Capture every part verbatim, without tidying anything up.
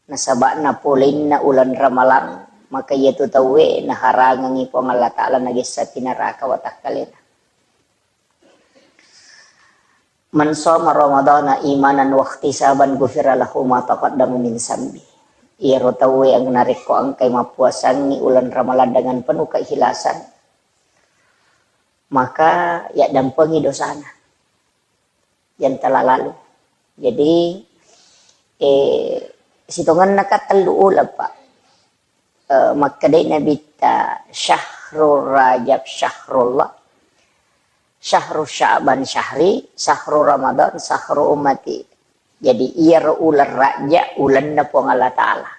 Nasaba' napoleina uleng Ramalang, maka iyatu tauwe naharangengngi Puang Allah Ta'ala nagessapi naraka watakkalena. "Man shoma Ramadhana imanan wahtisaban ghufira lahu ma taqaddama min zambi." Iyaro tauwe ang-, narekko engkai mappuasangngi uleng Ramalang dengan penuh keikhlasan, maka yaddampengi dosana yang telah lalu. Jadi, eh, sitongenna ka tellu uleng, Pak. Eh, makkedai Nabitta, "Syahrul Rajab syahrullah, syahru Sya'ban syahri, syahru Ramadan syahru ummati." Jadi, iyaro uleng Rajab ulenna Puang Allah Ta'ala.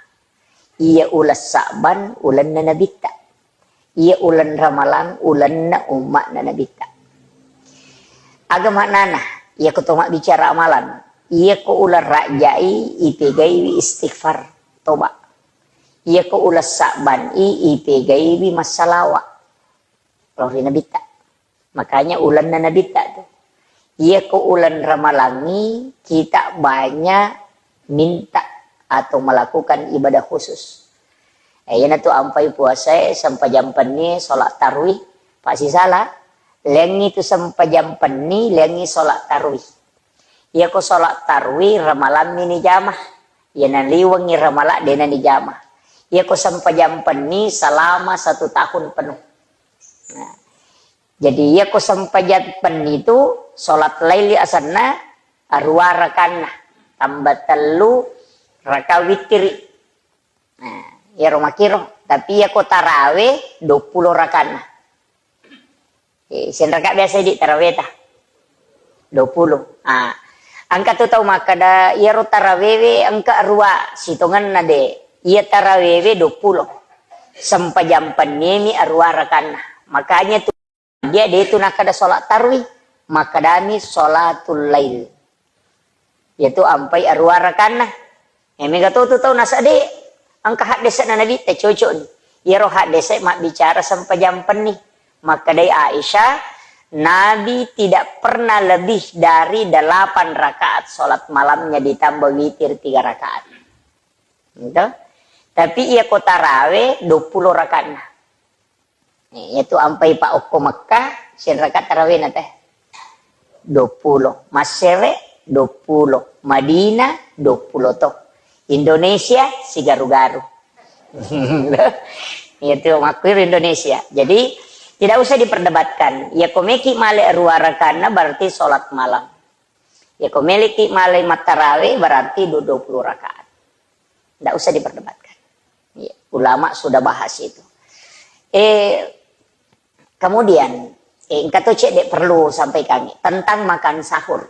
Iya uleng Sa'ban ulenna Nabitta. Iya uleng Ramalang ulenna umma'na Nabitta. Aga maknana? Iyako to mabbicara amalan. Iyako uleng Rajai ipegaiwi istighfar, toba. Iyako uleng Sa'ban i ipegaiwi massalawa lao ri Nabitta. Makanya ulenna Nabitta tu. Iyako uleng Ramalangngi kita banyak minta atau melakukan ibadah khusus. Eh, iyanatu ampai puasae, sempajang pennie, sholat tarwih, pasisala, lengngi tu sempajang penni, lengngi sholat tarwih. Iyako sholat tarwih, Ramalammi nijama. Iya naliwengngi Ramala, dena nijama. Iyako sempajang penni, selama satu tahun penuh. Nah, jadi, iyako sempajang penni tu, sholat laili asenna, arua rakanna, tambah tellu raka wittiri. Nah, iyaro makiro. Tapi iyako tarawe, duappulo rakanna. Eh, sianraka biasa di taraweta? Duappulo. Ah, engka tu tau makkeda, iyaro tarawewe engka arua, sitongenna de. Iya tarawewe duappulo. Sempajang penniemi arua rakanna. Makanya tu Dia de tu nakkeda sholat tarwih, makkedami sholatul lail. Yaitu ampai arua rakanna. Eh, mega to tu tau nasa de, engka haddese'na Nabitta cocok ni. Iyaro haddese mabbicara sempajang penni. Makkedai Aisyah, Nabi tidak pernah lebih dari delapan rakaat sholat malamnya ditambah witir tiga rakaat. Gitu. Tapi iyako tarawe duappulo rakanna. Nih, yaitu ampai pa okko Mekkah, sianraka tarawena teh? Duappulo. Massere, duappulo. Madinah, duappulo to. Indonesia, sigaru-garu. Yaitu makkuiro Indonesia. Jadi, tidak usah diperdebatkan. Iyako meki male arua rakanna berarti sholat malam. Iyako meleki male mattarawe berarti du-, duappulo rakaat. Ndak usah diperdebatkan. Iya, ulama sudah bahas itu. Eh, kemudian, eh, engka to cedde perlu sampaikan tentang makan sahur.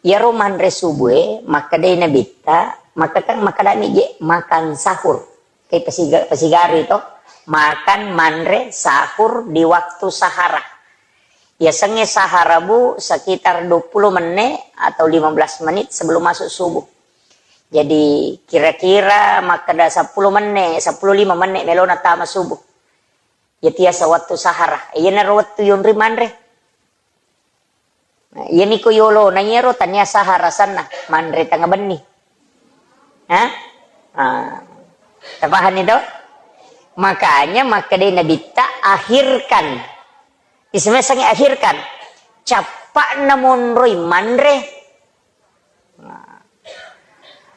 Iyaro manre subue, makkedai Nabitta, makkeda-, makkedami je makan sahur. Kai pasiga-, pasigari to, makan manre sahur di waktu sahara. Yasengnge sahara, Bu, sekitar dua puluh menit atau lima belas menit sebelum masuk subuh. Jadi, kira-kira makkeda seppulo menne, seppulo lima menne melona tama subuh. Iya tiasa wettu sahara. Iyanaro wettu yonri manre. Nah, iyami ko yolona iyaro tania sahara sanna, manre tengnga benni. Hah? Ah. Tapahanni to? Makanya makkedai Nabitta, "Akhirkan." Isemesangi akhirkan. Cappa'na monroi manre. Nah.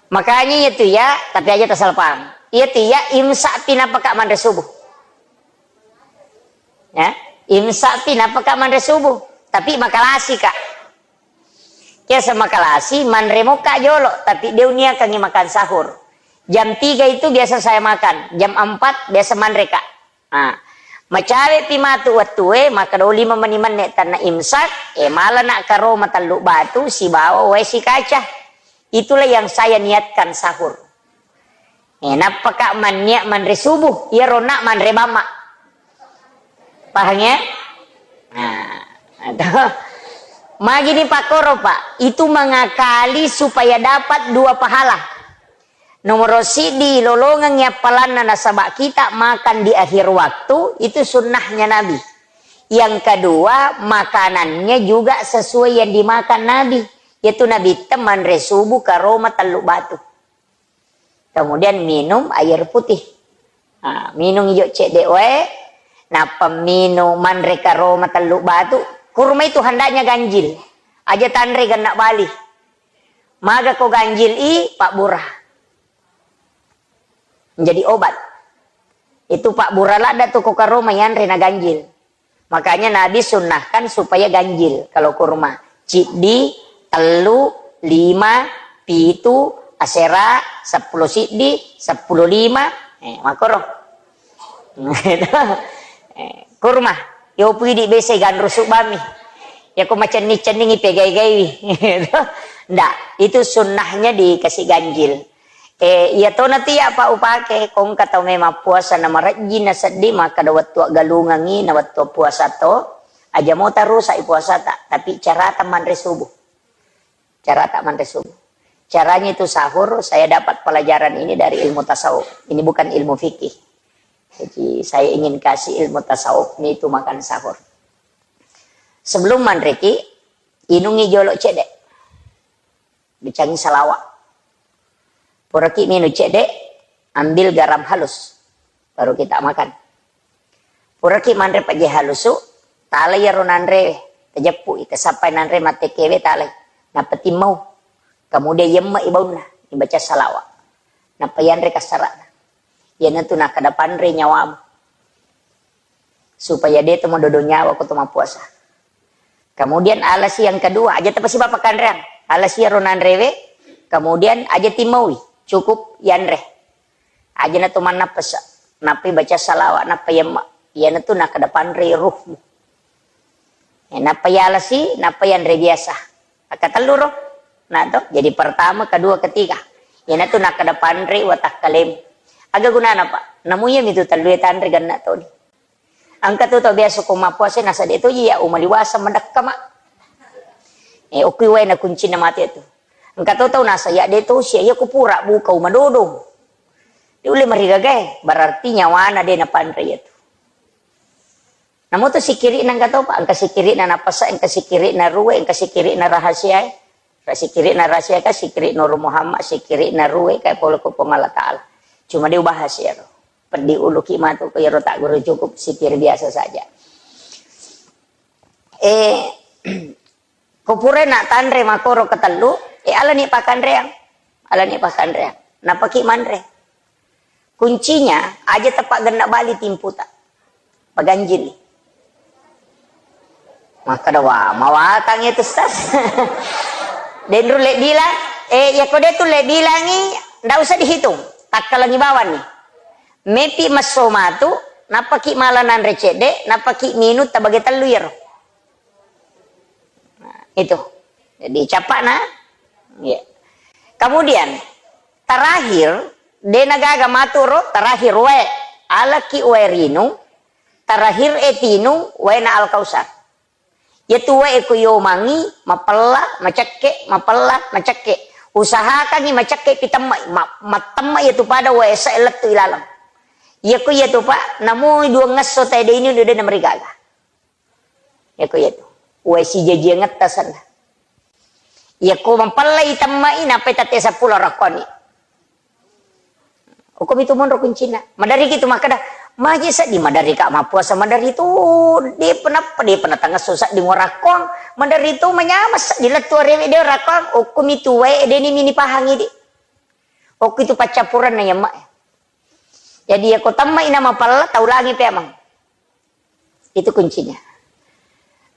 Makanya iya tu ya, tapi aja tasalpang. Iya tu ya, imsak pi napaka manre subuh. Ya, imsak pi napaka manre subuh. Tapi makalasi ka. Biasa makalasi, manre moka jolo, tapi de uniakangi makan sahur. Jam tiga itu biasa saya makan, jam empat biasa manre ka. Nah, macawe'pi matu wettue, makkeda lima meni menne tanna imsak, eh, malana karoma tellu batu sibawa wae sikaca. Itulah yang saya niatkan sahur. Eh, nappaka manniat manre subuh, iyaro na manre bamma. Paham ya? Nah, itu. Magini pakkoro, Pak, itu mengakali supaya dapat dua pahala. Nomoro siddi, lolongengngi appalanna nasaba kita makan di akhir waktu, itu sunnahnya Nabi. Yang kedua, makanannya juga sesuai yang dimakan Nabi. Yaitu Nabi te manre subuh karoma tellu batu. Kemudian minum air putih. Nah, minung ijo cedde wae, nappa minung manre karoma tellu batu. Kurma itu hendaknya ganjil. Aja tanre genna bali. Maga ko ganjil i, pabbura. Menjadi obat. Itu pabbura ladda tu ko karoma yanre na ganjil. Makanya Nabi sunnahkan supaya ganjil kalau kurma. Ciddi, tellu, lima, pitu, asera, seppulo siddi, seppulo lima, eh, makoro. Eh, kurma. Yo pidi bese ganru subami. Ya ko macenning-cenningi pegai-gaiwi. Ndak, itu sunnahnya dikasih ganjil. Eh, iya tona tu ya, Pak, upake, kongka tau memang puasa na marejjing na seddi, makkada wettu aggalungengi na wettu puasa to, aja mo tarusak i puasata, tapi carata manre subuh. Carata manre subuh. Caranya itu sahur, saya dapat pelajaran ini dari ilmu tasawuf. Ini bukan ilmu fikih. Jadi, saya ingin kasih ilmu tasawuf ini itu makan sahur. Sebelum manreki, inungi jolo cedde. Bicangi salawa. Puraki minung cedde, ambil garam halus. Baru kita makan. Puraki manre paje halusu, talai iyaro nanre, tajeppu i, tasappai nanre mattekewe, talai. Nappa timmau. Kemudian yemme i baunna, dibaca salawa. Nappa yanre kassarana. Iyanatu nakkeda panre nyawamu. Supaya de to madodo nyawa ko to mappuasa. Kemudian alasi yang kedua, aja tapasiba pakkanreang. Alasi iyaro nanrewe, kemudian aja timmaui, cukup yanre. Aja na to mannappasa, nappai baca salawa, nappa yemma. Iyanatu nakkeda panre ruhmu. Eh, nappa yalasi, nappa yanre biasa. Akkatellu ro. Nah to, jadi pertama, kedua, ketiga. Iyanatu nakkeda panre watakkalemu. Aga gunana, Pak? Namu iyami tu tellue tanre genna toni. Engka tu tau biasa ko mappuasa nasa de toji ya umaliwasa madekka, Mak. Eh, okkui waena kuncinna mate tu. Engka to tau nasa ya de tosi ya, iya ko pura buka umadodong. De ulle marigagae, berarti nyawana de napanre iyatu. Namo tu sikiri'na engka to, Pak, engka sikiri'na napasa, engka sikiri'na ruwe, engka sikiri'na rahasiae. Ra sikiri'na rahasiae ka sikiri Nur Muhammad, sikiri'na ruwe ka pole ko Puang Allah Ta'ala. Cuma de ubahas iyaro. Peddi uluki matu ko iyaro tagguru, cukup sikiri biasa saja. Eh, ko pura na tanre makoro ketellu, eh, alani pakkanreang. Alani pakkanreang. Napaki manre. Kuncinya, aja tapaggenna bali timputa. Paganjili. Makkeda, "Wah, mawatang itu, Ustaz." Denru le bilang, eh, ya ko de tu le bilangi, ndak usah dihitung. Takkalangi bawang ni. Mepi masso matu, napaki mala nanre cedde, napaki minung tabage tellu iyaro. Nah, itu. Jadi, capakna. Ya. Kemudian, terakhir, de nagaga matu ro, terakhir wae. Alaki wae rinung, terakhir e tinung, waena Al-Kausar. Iyatu wae ko yomangi, mapella, macekke, mapella, macekke. Usahakangi macekke pi temma, ma-, mattemma iyatu pada wae sae lettu ilaleng. Iyako iyatu, Pak, namo duangngesso tae de ini de namarigaga. Iyako iyatu. Wae sijajiangetta senna. Iyako mapellai temmai, nappai tette seppulo rakkoni. Okkomi tu monro kuncinna. Maderri ki tu makkeda, maje seddi maderri ka mappuasa, maderri tu de penappa, de pernah tangesso seddi ngorakkong, maderri tu manyama seddi lettu arewe de rakkong, okkomi tu wae de ni mini pahangi di. Okko itu paccappurenna yamma. Jadi yako temmai na mapella, taulangi pe amang. Itu kuncinya.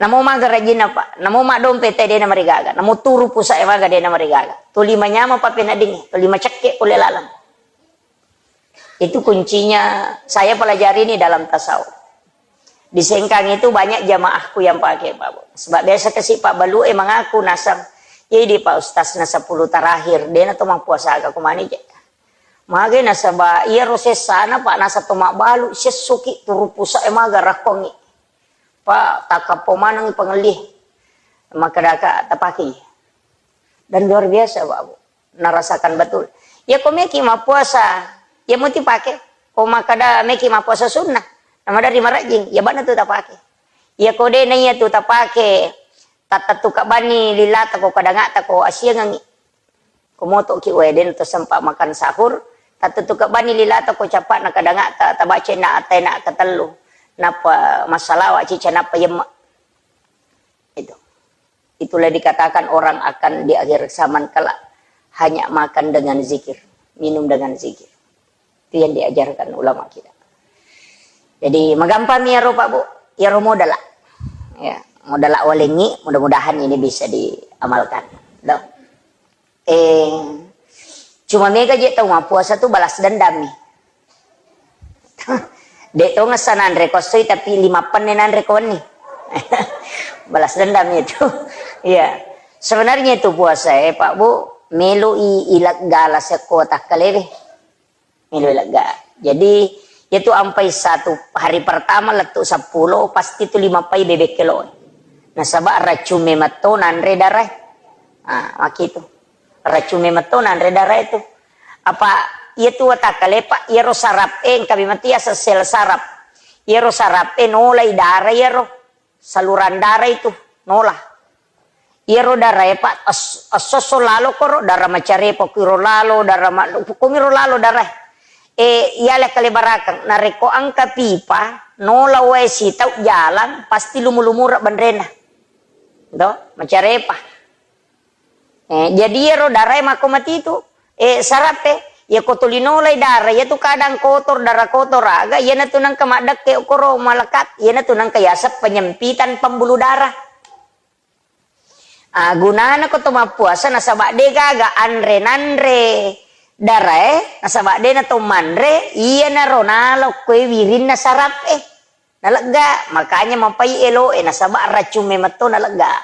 Namo maga rajinna, Pak. Namo maddompe te dena marigaga. Namo turu pusa e maga dena marigaga. Tuli manyama papeneddingngi, tuli macekke pole laleng. Itu kuncinya saya pelajari ini dalam tasawuf. Di Sengkang itu banyak jamaahku yang pakai, Pak. Sebab biasa kasi Pak Balu e mengaku nasang, "Jadi Pak Ustaz na sepuluh terakhir, dena to mappuasa aga kumani je." Magai nasaba iyaro sessana, Pak, nasa to mabbalu, sessoki turu pusa e maga rakkongi. Pak, takkappo manengi pangelli. Makkedaka tapakei. Dan luar biasa, Pak, Bu. Narasakan betul. Ya, ko meki mappuasa, ya muti pake. Ko makkeda meki mappuasa sunnah, na maderri marejjing, ya bana tu tapake. Ya ko de na iya tu tapake, tattettu kabani lilata ko kadangata ko asiangengi. Ko motoki wae, den to sempat makan sahur, Tattutuke bani lilata ko capa'na kadangata tabaca na atena ketellu. Nappa massalawa cica nappa yemma. Itu. Itulah dikatakan orang akan di akhir zaman kelak hanya makan dengan zikir, minum dengan zikir. Itu yang diajarkan ulama kita. Jadi, magampami iyaro, Pak Bu, iyaro modala. Ya, modala walengngi, mudah-mudahan ini bisa diamalkan. Loh. Eh, cuma mega je tau mappuasa tu balas dendam nih. De' to ngessa nanre ko essoi, tapi lima penne nanre ko wenni. Balas dendam itu. Iya. Sebenarnya itu puasa, eh, Pak Bu, melo i, ileggala sekko takkalewe. Melo ilegga. Jadi, itu ampai satu hari pertama lettu seppulo, pasti tu lima pai bebek kelo. Nasaba racung memetto nanre darah. Ah, makitu. Racung memetto nanre darah itu. Apa iya tu watakkale, Pak, iyaro sarap e, engka memang tu yaseng sel sarap. Iyaro sarap e nolai darah iyaro. Saluran darah itu nola. Iyaro darah e, Pak, es-, esso-esso lalo koro, darah macarepa kuiro lalo, darah ma-, pokoknya iro lalo darah. E, iyale kalebarakeng, narekko engka pipa, nola wae sitau jalang, pasti lumu-lumura benrena. Do, macarepa. Eh, jadi iyaro darae makko matitu, eh, sarappe. Iyako tuli nolai dara, iyatu kadang kotor, dara kotor aga, iyanatu nengka maddekke okoro malekat, iyanatu nengka yaseng penyempitan pembuluh darah. Ah, gunana ko to mappuasa nasaba de gaga anre nanre darae, nasaba de na to manre, iyanaro nalo koe wirinna sarappe. Nalegga, makanya mapai eloe, nasaba racung memetto nalegga.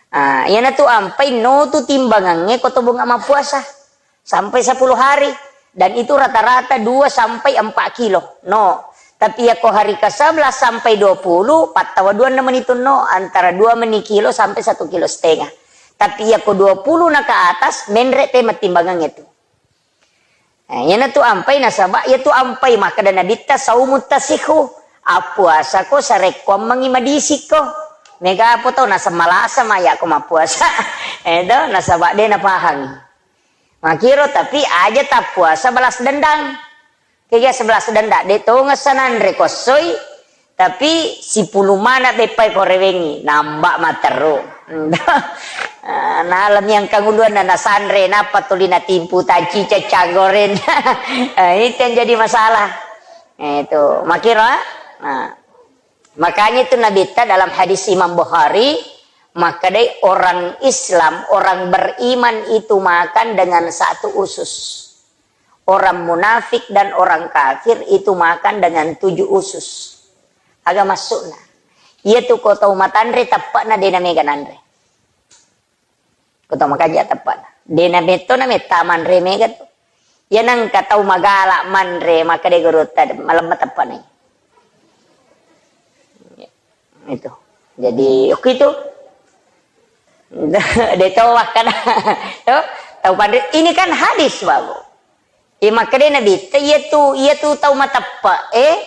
Ah, iyanatu ampai no tu timbangangnge ko to bunga mappuasa sampai sepuluh hari, dan itu rata-rata dua sampai empat kilo. No. Tapi yako hari ke sebelas sampai dua puluh, pattawa dua enam menit no, antara dua meni kilo sampai satu kilo setengah. Tapi yako dua puluh na ke atas, menre pe timbangangnge tu. Eh, iyanatu ampai nasaba, iyatu ampai makkeda Nabitta, "Saumu tasihu." Appuasako sarekkuammengngi madisikko. Mega apa tau naseng malasa mayako mappuasa. Eh, to, nasaba de napahangi. Makiro, tapi aja tappuasa balas dendam. Kega sebelas dendam, de tongeng sananre kossoi, tapi sipulung mana beppai ko rewengngi, namba materru. Ah, nalemi engkang uluanna nasanre, nappa tuli natimpu tacica canggoren. Ah, itu yang jadi masalah. Eh, itu, makiro, ah. Nah, makanya itu Nabitta dalam hadis Imam Bukhari, makkedai orang Islam, orang beriman itu makan dengan satu usus. Orang munafik dan orang kafir itu makan dengan tujuh usus. Aga maksudna? Iyatu ko tau matanre teppe'na de namega nanre. Ko tau makanja teppe'na. De nametto nametta manre mega tu. Iya nengka tau magala manre, maka de gurutta malemma teppe'na. Itu. Jadi, oke itu. De tau wakkada. To, tau panre. Ini kan hadis, Babu. Eh, makkedai Nabitta, iyatu, iyatu tau mateppe, eh,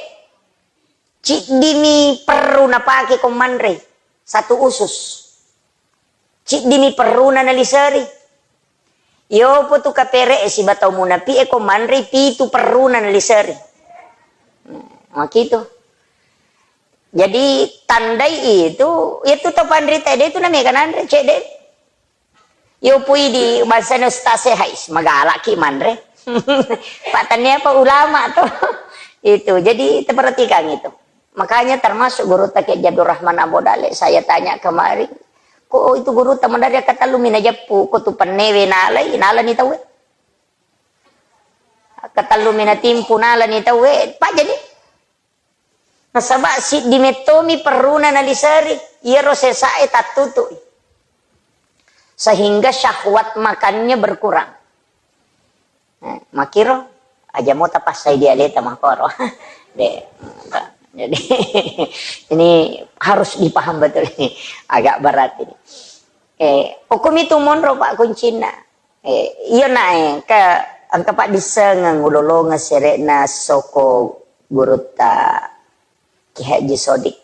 ciddimi perru napake ko manre. Satu usus. Ciddimi perruna naliseri. Yopo tu kapere e siba tau munapi e ko manre pitu perruna naliseri. Makitu. Jadi tandai itu, itu tau panrita de itu namega nanre cedde. Yo pui di bangsana ustaz e, hais, magalaki manre. Pak tania apa ulama tuh. Itu. Jadi perhatikan itu. Makanya termasuk gurutta Kiai Abdul Rahman Ambo Dale, saya tanya kemarin, kok itu gurutta madari katellu mina jeppu, kok tu pennewe nalai, nalani tauwe. Katellu mina timpu nalani tauwe, Pak jadi. Nasaba siddi mettomi perruna naliseri, iyaro sesae tattutu'i. Sehingga syahwat makannya berkurang. Eh, makiro, aja mo tapassai dialeta makoro. De, jadi, ini harus dipaham betul ini. Agak berat ini. Eh, hukum itu monro, Pak, kuncinya. Eh, iya, nak, eh, ke, engka paddissengeng ulolongeng sere'na soko gurutta Ki Haji Sodik.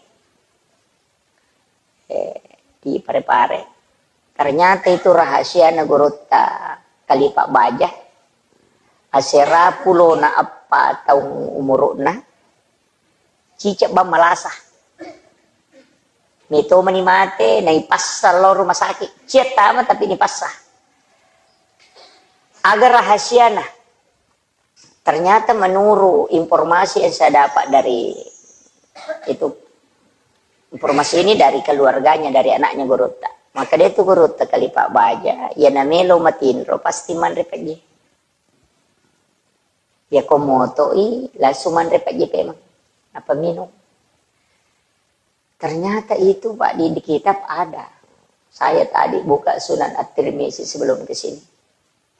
Eh, di Pare-Pare. Ternyata itu rahasiana gurutta Khalifah Baja. Asera pulona eppa taung umuru'na, cicak bang malasa. Meto mani mate, naipassa lao rumah sakit. Cia tama tapi nipassa. Aga rahasiana? Ternyata menurut informasi yang saya dapat dari itu, informasi ini dari keluarganya, dari anaknya gurutta. Maka dia itu gurutta kali Pak Baja, ya namelo matinro pasti manre pejje. Ya ko motoi langsung manre pejje pemang. Apa minum? Ternyata itu Pak di, di kitab ada. Saya tadi buka Sunan At-Tirmizi sebelum ke sini.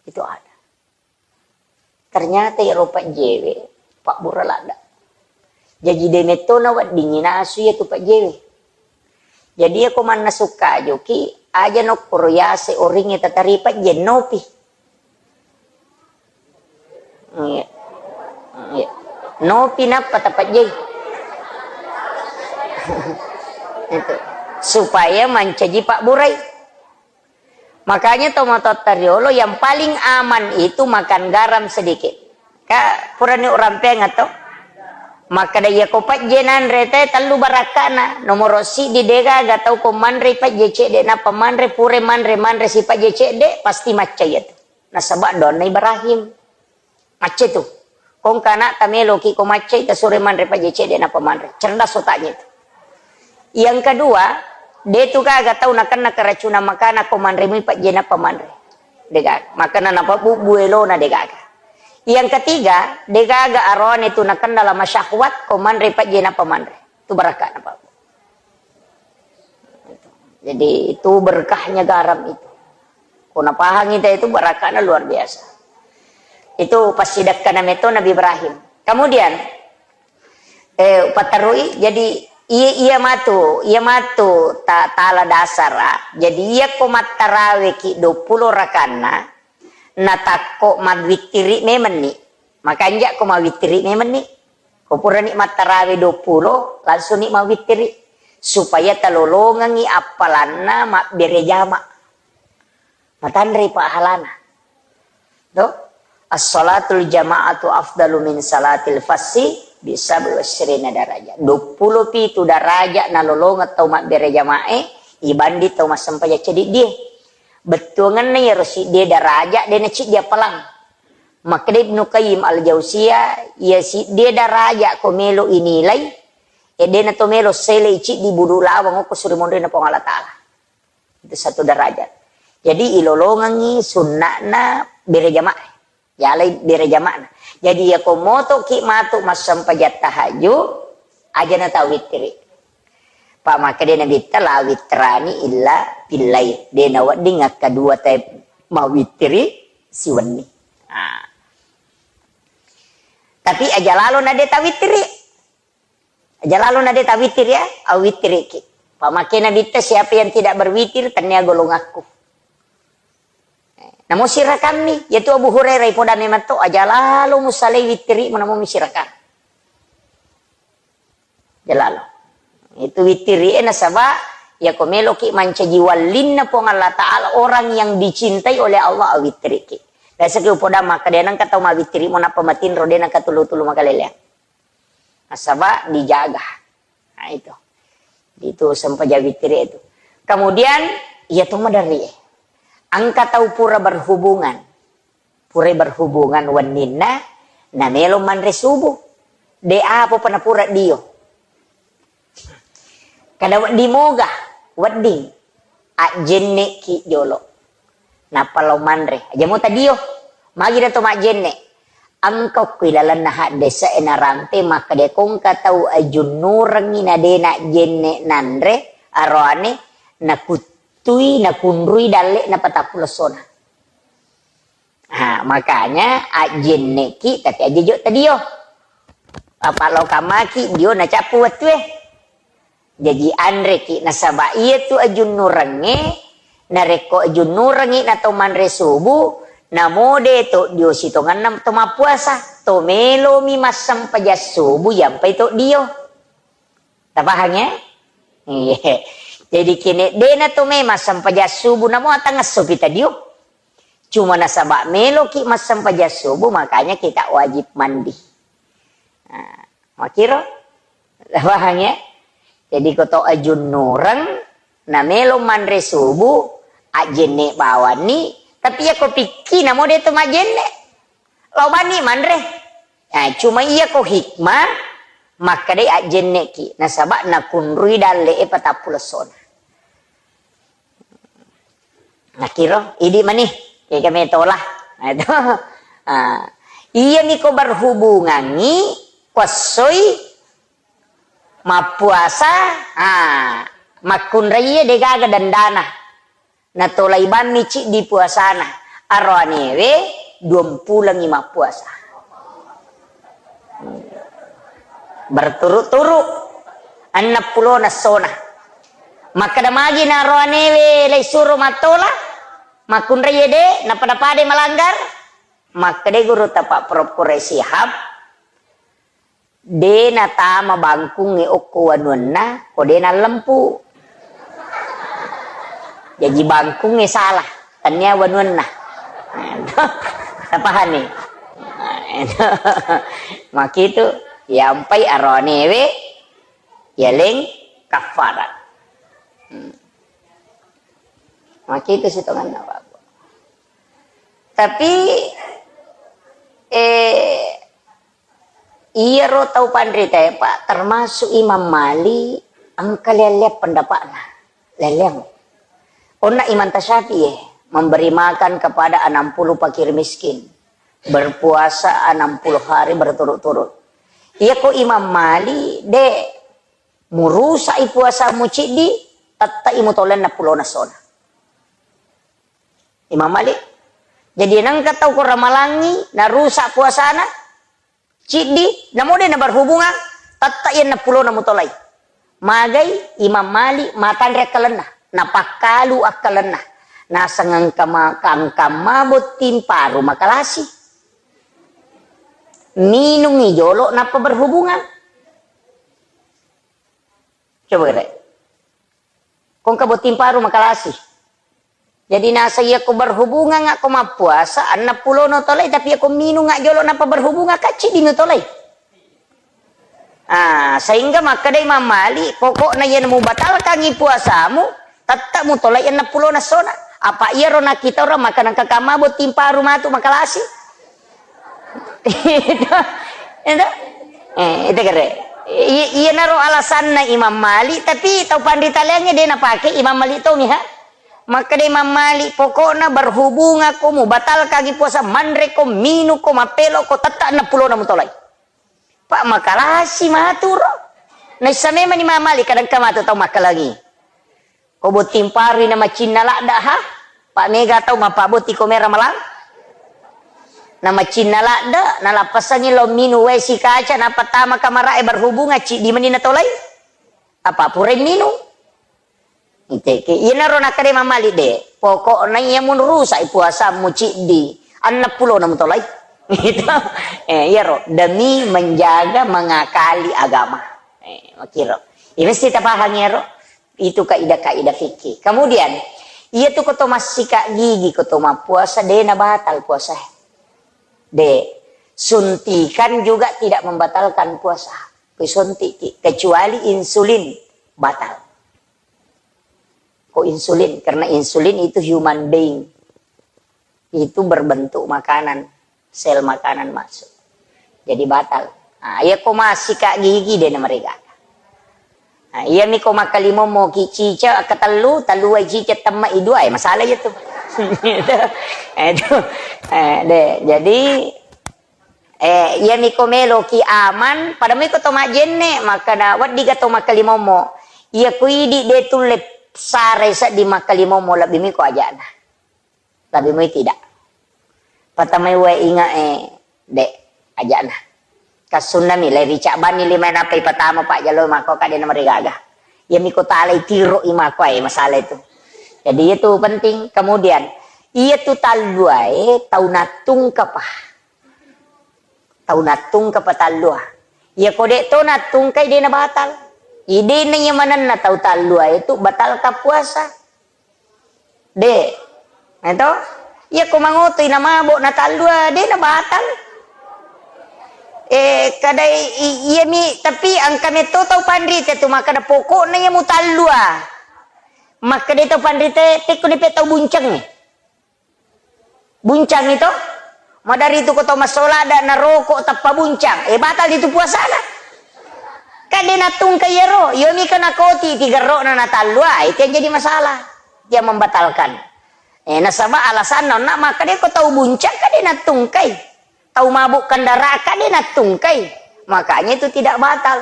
Itu ada. Ternyata iyaro pejjewe pabbura ladda. Jaji de metto naweddingngi nasu iyatu pejjewe. Jadi iyako mannasu kajuki, aja nokkoro yase oringnge tatari pejje, nopi. Iya. Iya. Nopi nappa tapejjei. Itu. Supaya mancaji pabburai. Makanya tomatoatta riolo yang paling aman itu makan garam sedikit. Ka purani urampeang atau? Makkeda iyako pejje nanre te tellu barakkana. Nomoro siddi degaga tau ko manre pejje cedde nappa manre, pure manre, manre si pejje cedde, pasti macca iyatu. Nasaba doanna Ibrahim. Macca tu. Ko engka anakta meloki ko maccai, tasuro manre pejje cedde nappa manre. Cerdas otaknya itu. Yang kedua, de tu gaga tau nakenna keracunan makanan ko manre mui pejje nappa manre. De gaga. Makana nappa bubbu elona de gaga. Yang ketiga, de gaga aroane tu nakenna lama syahwat ko manre pejje nappa manre. Tu barakka nappa. Jadi, itu berkahnya garam itu. Ko napahangi te itu, barakahnya luar biasa. Itu passidekkana meto Nabi Ibrahim. Kemudian, eh, paterui, jadi, iya, iya matu, iya matu ta-, tala dasara. Jadi, iya ko mattarawe ki dua puluh rakanna, natakko mawittiri memenni. Makanja ko mawittiri memenni. Ko purani mattarawe dua puluh, langsung ni mawittiri. Supaya talolongengi appalanna mabbere jama. Matanre pahalana. Do? As-salatul jama'atu afdalu min salatil fassi bisa berwasrina daraja. Dua puluh pitu daraja nalolongeng tau mabbere jamae, ibanding tau massempajang ceddi die. Bettuangenna iyaro siddie daraja, de naciddi appalang. Makkeda Ibnu Qayyim Al-Jauziyah, iya siddie daraja ko melo inilai, e, dena to melo selei ciddi budu lawang okko suri monrina Puang Allah Ta'ala. Itu satu derajat. Jadi, ilolongengi sunna'na bere jamaah. Yalai bere jama'na. Jadi, iya ko motoki matu massempajang tahajud, aja na tawittiri. Pa makkeda Nabitta, "La witrani illa billail." De nawedding akkadua te mawittiri siwenni. Ah. Tapi aja lalo na de tawittiri. Aja lalo na de tawittiri ya, awittiriki. Pa makkeda Nabitta, "Siapa yang tidak berwitir, tennia golonganku." Namo sirakammi, yaitu Abu Hurairah ipoda memang to, aja lalo musalai wittiri, namo mi sirakang. Jalalo. Itu wittiri e nasaba, yako meloki mancaji wallinna Puang Allah Ta'ala, orang yang dicintai oleh Allah, awittiriki. Biasa ki upoda makkeda, de nengka tau mawittiri mo nappa matinro, de nengka tulu-tulu makaleleang. Nasaba dijaga. Nah, itu. Itu sempajang wittiri itu. Kemudian, iya to maderri e. Engka tau pura berhubungan. Purai berhubungan wenninna, namelo manre subuh. De apa pa napura dio. Kada wedding moga, wedding. Ajjenneki jolo. Nappa lao manre. Aja mo tadio. Magi dato majjenne. Engka okko ilalenna haddese e narampe makkeda ko engka tau ajunnurengngi na de najjenne nanre, aroane nakuttui, nakunrui dalle napatappu lessona. Ha, makanya ajjenneki, tapi aja jo tadio. Apa lo kamaki dio nacappu wettue. Jaji anreki nasaba iyatu ajunnurengnge, narekko ajunnurengngi na to manre subuh, namo de to dio sitongenna to mappuasa, to melomi massempajang subuh yampai to dio. Tapahang ya? Iya. Jadi kene dena to memang sempajang subuh namo atangesso pi tadio. Cuma nasaba meloki massempajang subuh, makanya kita wajib mandi. Nah, makiro? Paham ya? Jadi ko to ajunnureng, na melo manre subuh, ajjenne bawanni, tapi ya ko pikki namo de to majjenne. Lao banni manre. Nah, cuma iya ko hikmah, makkedai ajjenneki, nasaba nakunrui dalle e patappulo essona. Nakiro, idi mani, kega metola. Nah, itu. Ah, iya niko berhubungangi, kuassoi mappuasa, ah, makkunraiye degaga dandana. Natolai bammi ciddi puasana. Aroanewe duampulengi mappuasa. Berturut-turut. Enneppulona essona. Makkeda magi na aroanewe laisuro mattola, makkunraiye de, napada-padai malanggar. Makkeda guru tapa Prof Quraish Shihab, de natama bangkungnge okko wanuanna, ko de nallempu. Jaji bangkungnge salah, tania wanuanna. Tapahani? Makitu, yampai aroanewe, yaleng kaffarat. Hmm. Makitu sitonganna, Pak. Tapi, eh, iyaro tau panritae, Pak, termasuk Imam Malik, engka lea-lea pendapatna. Lea-leang. Onna Imam Tasyafi'i, eh, memberi makan kepada enam puluh fakir miskin, berpuasa enam puluh hari berturut-turut. Iya ko Imam Malik, de, murusa'i puasamu ciddi, tette'i mutolai enneppulona essona. Imam Malik. Jadi nengka tau ko ramalangi narusak puasana, ciddi, namo de naberhubungan, tette'i enneppulona mutolai. Magai Imam Malik matanre akkalenna, napakkalu akkalenna. Naseng engka ma-, engka mabotting paru makalasi. Minungi jolo nappa berhubungan. Coba kere. Ko engka botting paru makalasi. Jadi naseng iya ko berhubungan ko mappuasa, enneppulona tolai, tapi iya ko minung jolo nappa berhubungan, kan ciddi mutolai. Ah, sehingga makkeda Imam Malik, pokokna iya mubatalkangi puasamu, tette'i mutolai enneppulona essona. Apa iyaro nakkita orang makan engka kamma botting paru matu makalasi? Itu, itu. Eh, itu kere. I-, iyanaro alasanna Imam Malik, tapi tau panrita laingnge de napake Imam Malik tomi, ha? Makkeda Imam Malik, pokokna berhubungan ko, mubatalkangi puasa, manre ko, minung ko, mappelo ko, tette'i enneppulona mutolai. Pak, makalasi matu ro. Naissa memang Imam Malik, kadang ka matu tau makkalangi. Ko botting parui na macinna ladde, ha? Pak, mega tau mappabotti ko mera malang. Na macinna ladde, nalappasangi lo minung wae sikaca, nappa tama kamarae berhubungan, ciddi mani natolai. Apa purai minung? Iteke, iyanaro nakkeda Imam Malik de, pokokna iya murusa'i puasamu ciddi, enneppulona mutolai. Gitu. Eh, iyaro, demi menjaga, mengakali agama. Eh, makiro. Iya mesti tapahang iyaro. Itu kaidah-kaidah fikih. Kemudian, iya tu ko to massika gigi, ko to mappuasa, de nabatal puasa. De, suntikan juga tidak membatalkan puasa. Ko suntiki, kecuali insulin, batal. Ko insulin, karena insulin itu human being. Itu berbentuk makanan, sel makanan masuk. Jadi batal. Nah, iya ko massika gigi de namarigaga. Nah, iya mi ko makkalimommo ki cicak, katellu, tellu wae cicak temma i dua, eh, masalah iya tu. Itu, eh, itu. Eh, de, jadi, eh, iya mi ko melo ki aman, pada mi ko to majenne, makkeda wedding ga to makkalimommo. Iya ko idi de tulle sarai seddi makkalimommo, lebbi mi ko ajana. Tapi mui tidak. Patamai wae inga e, de, ajana. Kassunna mi, le rica banni lima nappa ipatama pajjalo mako kade na marigaga. Iya miko talai tiro i mako e masalah itu. Jadi itu penting. Kemudian, iya tu talluae tau nattungka pa. Tau nattungka pa tallua. Iya ko de to nattungkai de na batal. Idena iya manenna tau tallua itu batalka puasa. De. Nah, itu. Iya ko mangotoi na mabo na tallua, de na batal. Eh, kada i-, i-, iya mi, tapi angka metto tau panrita tu makkada pokokna iya mutallua. Makkada tau panrita, tekko ni pe tau bunceng. Buncang itu, madari tu ko tau massola ada na roko tappa buncang. Eh, batal itu puasana. Kan de nattungkai iyaro, iyo mi kana koti tigerrokna na tallua, itu yang jadi masalah. Dia membatalkan. Eh, nasaba alasanna onna makkada ko tau buncang kan de nattungkai. Tau mabuk kendaraan kan de nattungkai. Makanya itu tidak batal.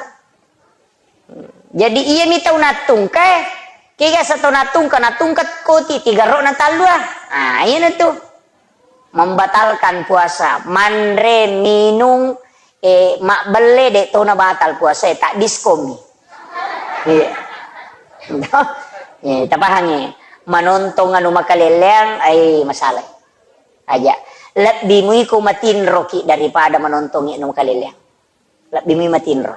Jadi iya mi tau nattungkai. Kega sa tau nattungka, nattungka koti tigerrokna tallua. Ah, iya na tu. Membatalkan puasa, manre, minung, eh, mabbelle de to na batal puasa, eh, tak diskomi. Iya. Eh, tapahangi. Manontong anu makaleleang, ai masalah. Aja. Lebbi mui ko matinroki daripada manontongi anu makaleleang. Lebbi mui matinro.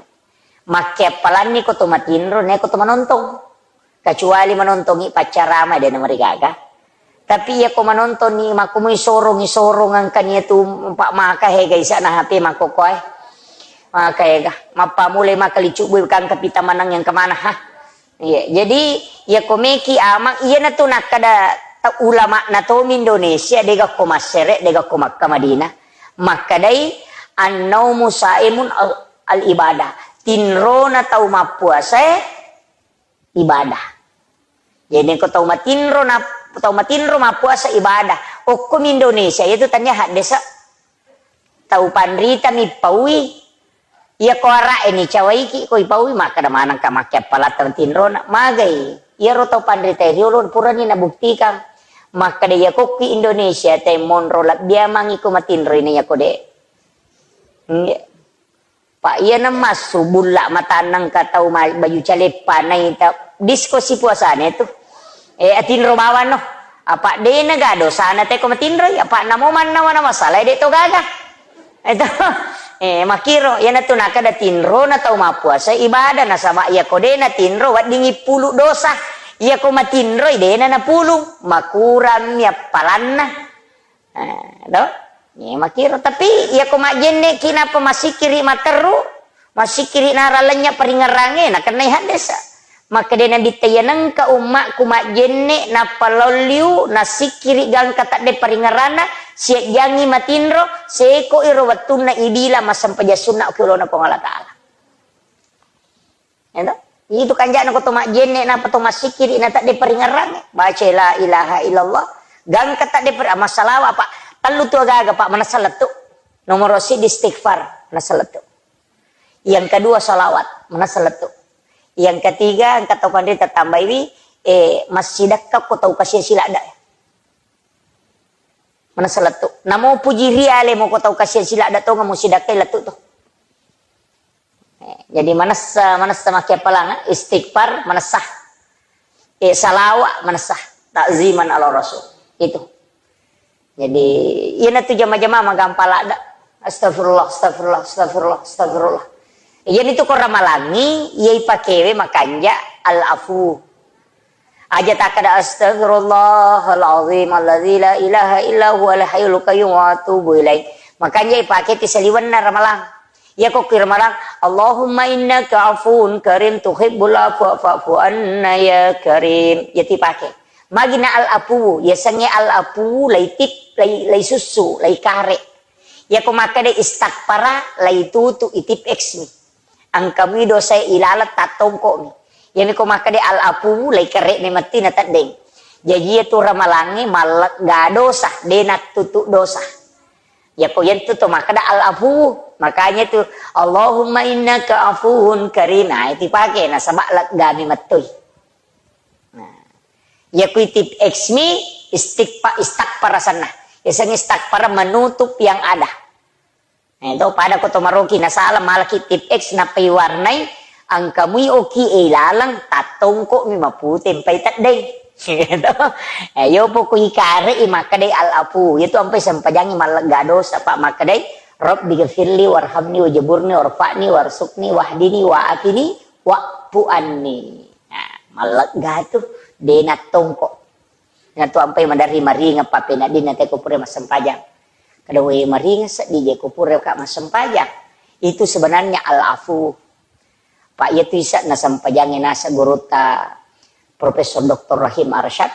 Makkeappalanni ko to matinro, ne ko to manontong. Kecuali manontongi paccarama de na marigaga. Tapi iya ko manontongi makkumui sorongi sorong angkani tu empa maka hega isana H P makkokoe. Maka hega. Mappa mulai maka licu bui kang kapita manang yang kemana ha. Iya, jadi iya ko meki amang, iya na tu nakkada ta-, ulama na tomi Indonesia, dega ko Massere, dega ko Makkah Madinah. Makkadai, "Annaumu saimun al-, al-ibadah." Tinrona tau mappuasae ibadah. Jadi ko tau matinro na, tau matinro mappuasa ibadah. Okkomi Indonesia, itu tania haddesa. Tau panrita mi paui. Iya ko ara'e ni cawaiki ko ipaui, makkada manengka makkeappalatta matinrona. Magai. Iyaro tau panrita riolo purani nabuktikan. Makkada iya kokki Indonesia te monro labbiamangi ko matinroi na iya ko de. Nggih. Pak, iyana massu bulla matanna engka tau ma-, baju caleppa naita disko sipuasana tu. Eh, atinro bawang no. Apa dena ga dosana teko matinroi, apa namo mannawa na masalah de to gaga. Itu. Eh, makiro, iyana tu nakada tinro na tau mappuasa ibadah nasaba iya ko dena tinro weddingi pulu dosa. Iya ko matinroi dena napulung, makurang mi appalanna. Eh, do? Iya, makiro. Tapi, iya ko majjenne ki napa masikiri materru, masikiri nara lenya paringerrange, nakennai haddesa. Makkeda Nabitta, "Iya nengka ummakku majjenne, nappa lolliu, nasikiri gangka tadde paringerranna, siajjangi matinro, seko iro wettunna ibila massempajang sunna ki olona Puang Allah Ta'ala." Ento? Itu kanjana ko to majjenne napa to massikiri na tadde paringerrange. Baca la ilaha illallah. Gangka tadde per-, massalawa apa? Tellu tu agaga, Pak, manessa lettu. Nomor siddi istighfar, manessa lettu. Yang kedua salawat, manessa lettu. Yang ketiga, engka tau panrita tambaiwi, eh, massidakka ko tau kasia siladda. Manessa lettu. Namo puji riale mo ko tau kasia siladda tonga mo sidakkai lettu to. Eh, jadi manessa, manessa makkeappalang, eh, istighfar manessa. Eh, salawa manessa. Ta'ziman ala Rasul. Itu. Jadi, iyana tu jama-jama magampang ladda. Astagfirullah, astagfirullah, astagfirullah, astagfirullah. Iyana tu ko ramalangi, iya ipakewe makanja al-afu. Aja takkada, "Astaghfirullahal azim alladzi la ilaha illa huwal hayyul qayyum wa atubu ilaih." Makanja ipake ti saliwenna ramalang. Iya ko ki ramalang, "Allahumma innaka afuwun karim tuhibbul afwa fa'fu anna ya karim." Iya ti pake. Magina al-afu, yasengnge al-afu lai tip, lai, lai sussu, lai kare. Iya ko makkeda istakfara, lai tutu itip X mi. Engka mui dosae ilaleng tattongko'mi. Iyami ko makkeda al-afu, lai kere memetti na teddeng. Jaji iya tu ramalangnge mallegga dosa, de nattutu dosa. Yako yentu to makkeda al-afu, makanya tu, "Allahumma innaka afuwun karim." Nah, itu pake nasaba leggami mettui. Nah, iya ku itip X mi istighfa-, istakfar asenna. Yasengnge istakfar menutup yang ada. Eh, to, pada ko to maroki nasala malaki tip X nappai warnai, engka mui oki e ilaleng, tattongko mi mapute mpai teddeng. Gitu. Eh, yopo ku ikare i makkedai al-afu, itu ampai sempajangi mallegga dosa, Pak, makkedai, "Rabbi ghafirli warhamni wajaburni warfa'ni warsukni wahdini wa'afini wa'fu anni." Nah, mallegga tu, de nattongko. Natu ampai maderri maringeng pappeneddinna te ko pura massempajang. Kada we maringeng seddi je ko pura ka massempajang. Itu sebenarnya al-afu. Pak, iya tu ise'na sempajangnge nasa gurutta Profesor Doktor Rahim Arsyad.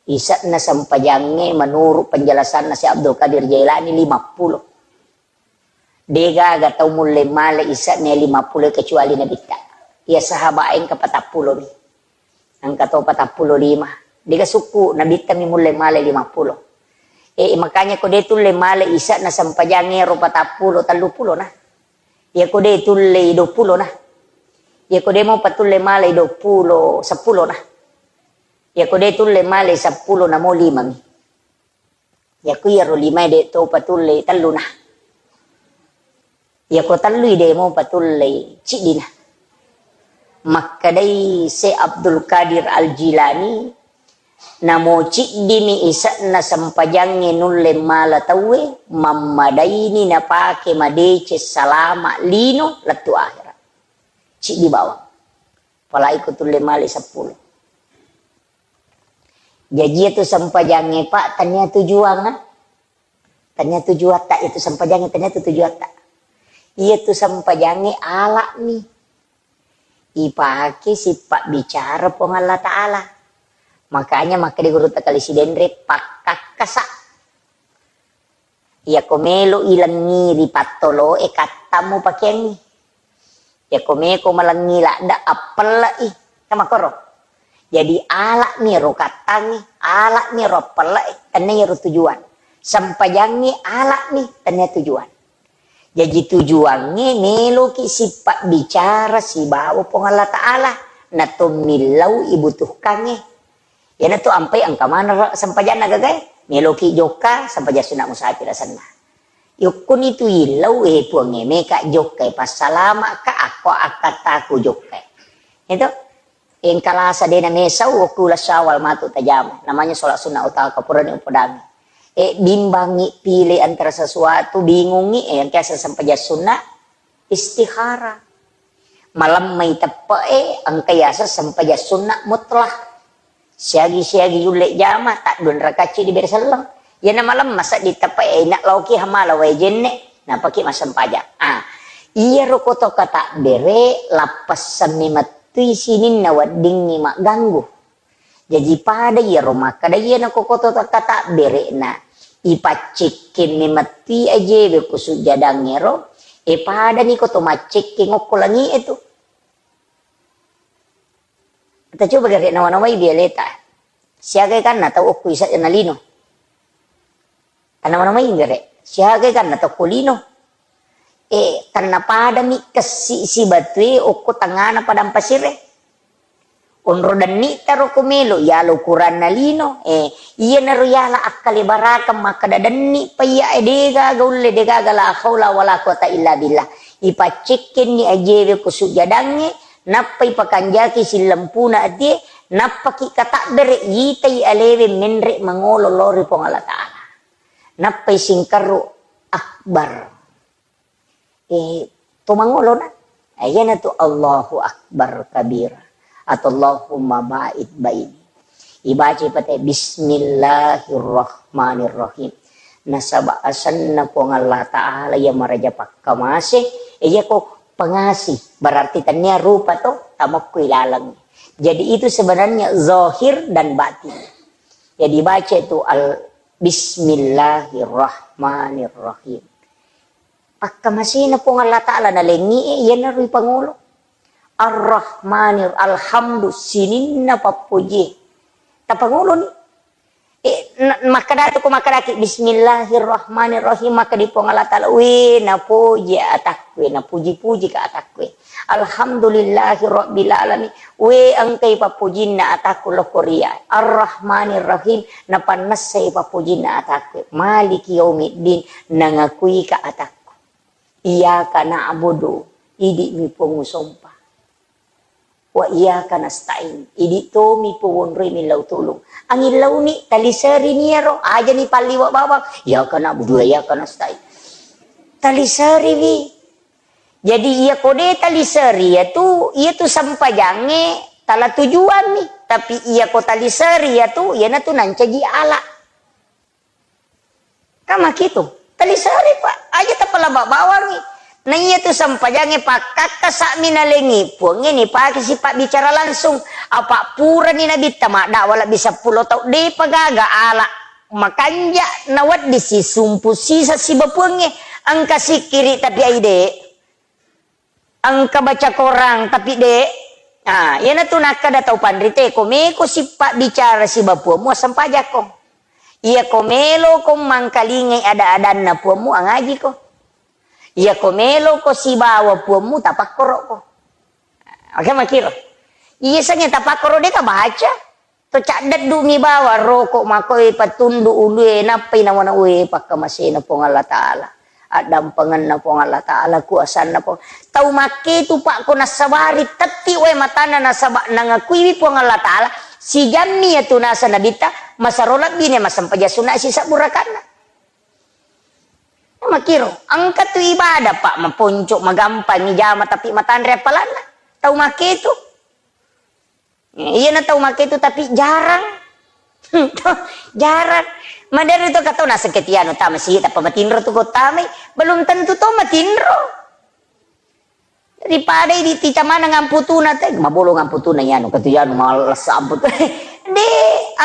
Ise'na sempajangnge menurut penjelasanna Syekh Abdul Qadir Jailani lima puluh. Degaga tau mulle male ise'na lima puluh kecuali Nabitta. Iya sahabat engka patappulo mi. Engka to patappulo lima. Dega sukku Nabitta mi mulle male lima puluh. E, makanya ko de tulle male ise'na sempajangnge ro patappulo, tellu pulo na. Iya ko de tulle dua pulo na. Iya ko de mo patulle male dua pulo, seppulo na. Iya ko de tulle male seppulo na mo lima mi. Iya ko iyaro lima de to patulle tellu na. Iya ko tellui de mo patulle ciddi na. Makkedai Syekh Abdul Qadir Al-Jilani, namo ciddimi ise'na sempajangnge nulle mala tauwe, mammadaini napake madeceng salama lino lettu akhirat. Ciddi bawang. Apalagi ko tulle male seppulo. Jaji iya tu sempajangnge, Pak, tania tujuanna. Tania tujuatta, iya tu sempajangnge tania tu tujuatta. Iya tu sempajangnge alami. Ipake sipabbicara Puang Allah Ta'ala. Makanya makkeda gurutta Kali Sidenre, pakkakkasa. Iyako melo ilengngi ri pattoloe, kattang mupakeangngi. Iyako meko malengngi ladde, appelle'i. Kan makkoro. Jadi, ala'mi ro kattangnge, ala'mi ro appelle'e, tennia iyaro tujuan. Sempajangnge ala'mi, tennia tujuan. Jaji, tujuangnge meloki sipabbicara sibawa Puang Allah Ta'ala, na tommillau ibutuhkangnge. Iyanatu ampai engka maneng sempajanna gagae, meloki jokka, sempajang sunna musafir asenna. Yokkuni tu illau, eh, Puangnge, meka jokka, eh, passalama'ka, akko akkattaku jokka. Itu engka lasa dena mesau, okku uleng Syawal matu tajama. Namanya sholat sunnah utama, purani upodangi. Eh, bimbangi pilih antara sesuatu, bingungi, eh, engka sempajang sunna, istikharah. Malemmai teppe'e, engka yaseng sempajang sunna mutlak. Siagi-siagi yulle jama, taddua rakacci dibere selleng. Iyana malemma seddi teppe'e, ina laoki hamala wae jenne, napaki massempajang. Ah, iyaro koto katabbere, lappessemmi mettui sininna weddingngi magganggu. Jaji pada iyaro makkeda iyana ko koto takkatabbere'na, ipaccekkenni metti ajewe ko sujjadangngero, e padani koto maccekkeng okko langi'e tu. Tacoba gare nawa-nawai bialeta. Siaga kanna tau okko isa na lino. Tanawa-nawai gare. Siaga kanna tau ko lino. Eh, tennapadami kessi sibatue okko tengngana padang pasire. Onro denni'ta ro ko melo, yala ukuranna lino. Eh, iyanaro yala akkalebarakeng makkeda denni pa iya, eh, degaga ulle, degaga la haula wala quwata illa billah. Ipaccekkenni ajewe ko sujjadangnge, nappa ipakanjaki sillempuna atie, nappaki katabbere yitai alewe menre mangolo lao ri Puang Allah Ta'ala. Nappai singkerru akbar. Eh, to mangolona. Eh, iyanatu Allahu Akbar kabira. Atau Allahumma ba'id baini. Ibaca pate Bismillahirrahmanirrahim. Nasaba asenna Puang Allah Ta'ala iya maraja pakkamase, eh, iyako pengasih, berarti tennia rupa to, tamokko ilaleng. Jadi itu sebenarnya zahir dan batin. Jadi baca itu al Bismillahirrahmanirrahim. Pakkamasena Puang Allah Ta'ala nalengngi e, iyanaro ipangolo. Ar-Rahmanir, alhamdu, sininna pappojie. Tapangoloni. E, na-, makkadatu ko makkadaki, Bismillahirrahmanirrahim, makkadi Puang Allah Ta'ala, we, napoji atakku, we, napuji-puji ka atakku, we. Alhamdulillahi rabbil alamin. We, engkai pappojinna atakku lokko ria. Ar-Rahmanir Rahim, napannessai pappojinna atakku. Maliki yaumiddin, nangakui ka atakku. Iyyaka na'budu, idi mi Puang usompa. Wa iyyaka nasta'in, idi tomi Puang wonroi millau tulung. Angin launi, taliseri niaro, aja ni palliwa bawang. Iyyaka na'budu wa iyyaka nasta'in. Taliseri wi. Jadi, iya ko de taliseri, iya tu, iya tu sempajangnge tala tujuan mi. Tapi iya ko taliseri iyatu, iyanatu nancaji ala. Kan makitu. Taliseri, Pak. Aja tapalaba bawangi. Na iyatu sempajangnge pakkakkasa'mi nalengi Puangnge nipake sipabbicara langsung. Apa purani Nabitta maddakwa lebbi seppulo taung, depa gaga ala makanja nawedding sisumpu sisa siba Puangnge. Engka sikkiri tapi aide. Engka baca korang, tapi de. Ah, iyanatu nakkeda tau panrite, ko meko sipabbicara siba Puammu, assempajakko. Iya ko meloko mangkalingai ada-adanna Puammu, angajiko. Iya ko meloko sibawa Puammu, tapakkoroko. Oke, makiro. Iya sengnge tapakkoro deka baca. To caddeddu'mi bawang roko makoe patundu ulue nappai nawana ue pakkamasena Puang Allah Ta'ala. Addampengenna Puang Allah Ta'ala, kuasanna Puang. Tau makketu, Pak, ko nassabari tetti wae matanna nasaba nangakuiwi Puang Allah Ta'ala, sijammi iyatu nasa Nabitta, masero lebbine massempajang sunna sisebbu rakaatna. Makiro, engka tu ibadah, Pak, maponco, magampang ijama tapi matanre appalanna. Tau makketu. Iyana tau makketu tapi jarang. Jarang. Maderi to katau naseng ketiano tama sigi tappa matinro tu ko tamai, belum tentu to matinro. Daripada idi ticamana ngamputuna te, mabolo ngamputuna iyanu, katu iyanu males amput. De,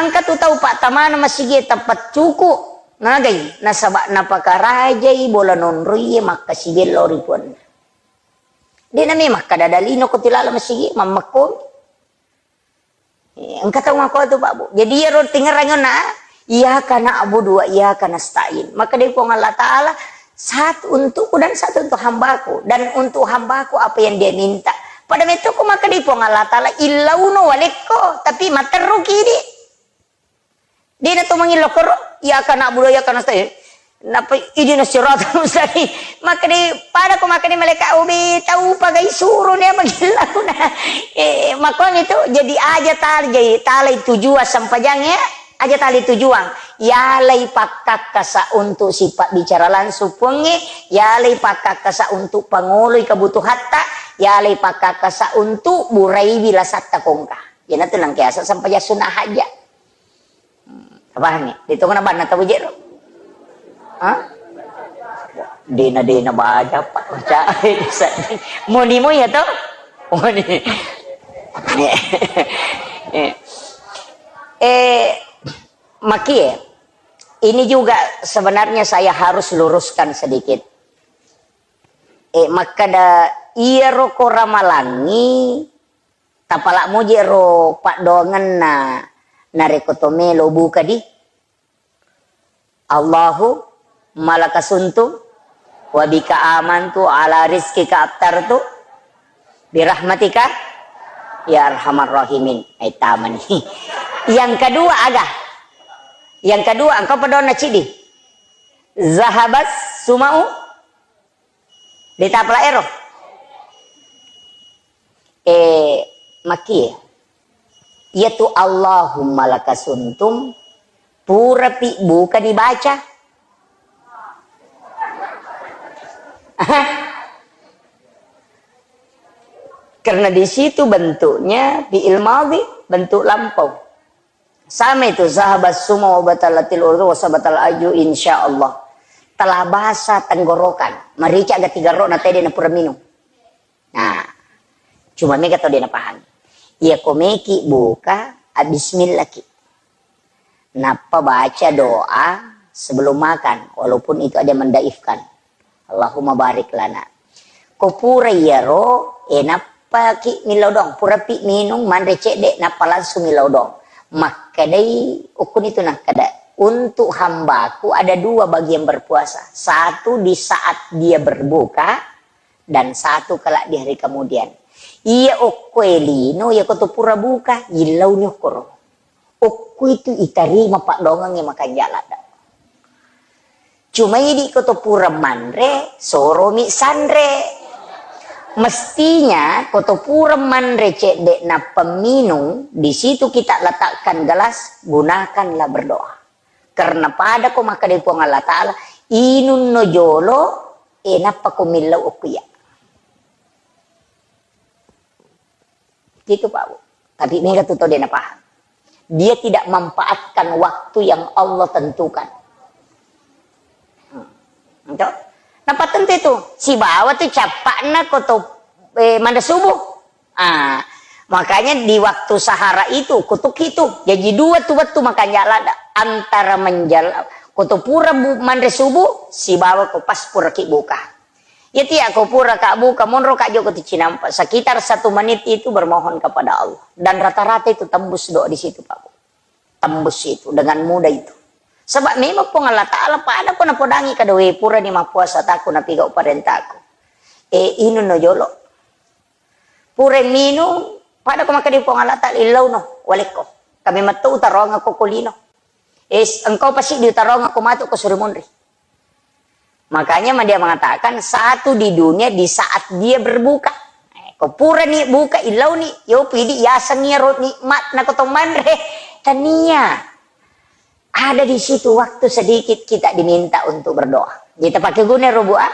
engka tu tau pattamana masigi tappa cuku. Nagai, nasaba napakarajai bola nonroie makkasigello ri puanna. De nami makkada dalino ko tilala masigi, mammekkomi. Eh, engka tau makko tu, Pak, Bu. Jadi, iyaro tingerang na, iyyaka na'budu wa iyyaka nasta'in. Maka dari Puang Allah Ta'ala, satu untukku dan satu untuk hambaku. Dan untuk hambaku apa yang dia minta. Pada metto ko maka dari Puang Allah Ta'ala, illauno walekko, tapi matteru kidi. Dena to mangillo koro, iyyaka na'budu wa iyyaka nasta'in. Napa ihdinash shiratal mustaqim. Makkeda, pada ko makkeda malaikat, obe tau pagai suro nia magillau na. Eh, makkuami tu, jadi aja tal-, jadi talai tujuan sempajang ya. Aja talai tujuan. Yalai pakkakkasa untuk sipabbicara langsung Puangnge, yalai pakkakkasa untuk pangoloi kebutuhatta, yalai pakkakkasa untuk burai bilasatta kongka. Iyanatu nangkeasa sempajang sunna hajat. Hmm, tapahangngi? Ditongeng banna tau jero. Hah? Dena-dena baja, Pak. Baca. Moni mo ya to? Moni. Eh, eh, makie. Ini juga sebenarnya saya harus luruskan sedikit. Eh, makkeda iyaro ko ramalangngi, tapala moje ro paddoangenna narekko to melo buka di. Allahumma laka sumtu wa bika amantu ala rizqika aftartu birahmatika ya arhamar rahimin. Eh, tamani. Yang kedua aga? Yang kedua, engka paddoanna cidi. Zahabas sumau. Ditapala ero. Eh, makie. Iyatu Allahumma laka sumtu purapi buka dibaca. Karena di situ bentuknya fi'il madhi, bentuk lampau. Sama itu, zahabas sumau wa batalatil urdu wa sabatal aju, insya Allah. Telah basah tenggorokan. Marica gati garro na tede na pura minum. Nah, cuma mega tau de napahami. Iya ko meki buka, a bismillah ki. Nappa baca doa sebelum makan, walaupun itu ada mendaifkan. Allahumma barik lana. Ko pura iyaro, eh, nappa ki millau doang, pura pi minung, manre cedde, nappa langsung millau doang. Makkedai, ukkuni tu nakkeda, untuk hambaku ada dua bagi yang berpuasa. Satu di saat dia berbuka, dan satu kelak di hari kemudian. Iya okko e lino, iya ko to pura buka, yillauni okkoro. Okko itu itarima paddoangengnge makanja ladde. Cuma idi ko to pura manre, soromi sanre. Mestinya ko to pura manre cedde nappa minung, di situ kita letakkan gelas, gunakanlah berdoa. Karena pada ko makkeda Puang Allah Ta'ala, inunno jolo, e nappa ko millau okko iya. Gitu, Pak Bu. Tapi mega tu tau de' napahang. Dia tidak manfaatkan waktu yang Allah tentukan. Hmm. Ento? Napattentu itu. Sibawa tu cappa'na ko to, eh, manre subuh. Ah, makanya di waktu sahara itu, kutuk itu. Jadi dua tu wettu makanja' ladda. Antara menjal-, ko to pura bu-, manre subuh, sibawa ko pas pura ki buka. Iya tiya ko pura ka buka, monro ka joko tu cinampa. Sekitar satu menit itu bermohon kepada Allah. Dan rata-rata itu tembus doa di situ, Pak Bu. Tembus itu dengan mudah itu. Sebab memang Puang Allah Ta'ala pada ko napodangi kada, "We, purani mappuasa taku, napigau parentaku. Eh, inunno jolo." Pura minung, pada ko makkeda Puang Allah Ta'ala, "Illauno, walekko. Kami metto utaroangko ko lino. Eh, engkau pasti diutaroangko matu ko suri munri." Makanya dia mengatakan, satu di dunia di saat dia berbuka. Eh, ko purani buka, illauni, yo pidi yaseng iyaro nikmat na ko to manre. Tania. Ada di situ waktu sedikit kita diminta untuk berdoa. Jadi, tapake guna ro, Bu, ah?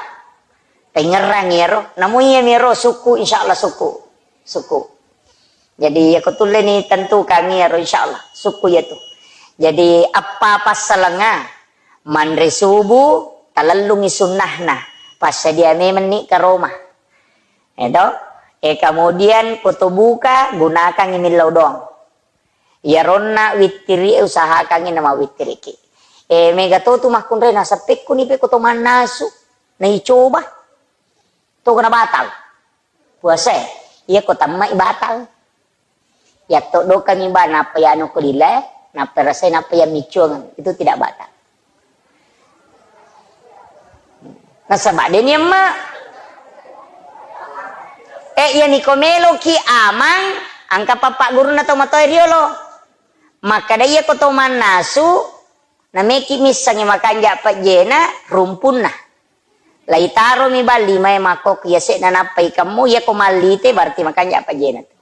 Tengngerang iyaro. Namu iya miro sukku, insya Allah sukku. Sukku. Jadi, iya ko tulle ni tentu kami iyaro, insya Allah. Sukku iya tu. Jadi, apa passalenga? Manre subuh, talellungi sunnahna. Passadia memang ni karoma. Edo? E, kemudian ko to buka, gunakangi millau doang. Iyaronna wittiri e usahakangngi namawittiriki. E, mega to tu makkunrai naseppekku ni pe ko to mannasu, naicoba. To kena batal. Puasa e, iya ko tamma i batal. Yatto dokami ba nappa yanu ko lila, nappa rasai, nappa ya miccuang, itu tidak batal. Nasaba deni emma. Eh, iya niko meloki amang, angka pappa gurunna to matoa riolo. Makkada iya ko to mannasu, nameki missangi makanja pejjena rumpunna. Laitaromi ba limae makko yase'na nappa ikemmu, iya ko mallite berarti makanja pejjena tu.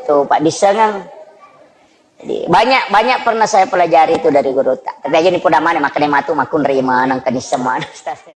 Tu paddissengeng. Jadi, banyak, banyak pernah saya pelajari itu dari gurutta. Tapi aja ni poda maneng, makkeda matu makkunrai maneng, kenisseng maneng, Ustaz.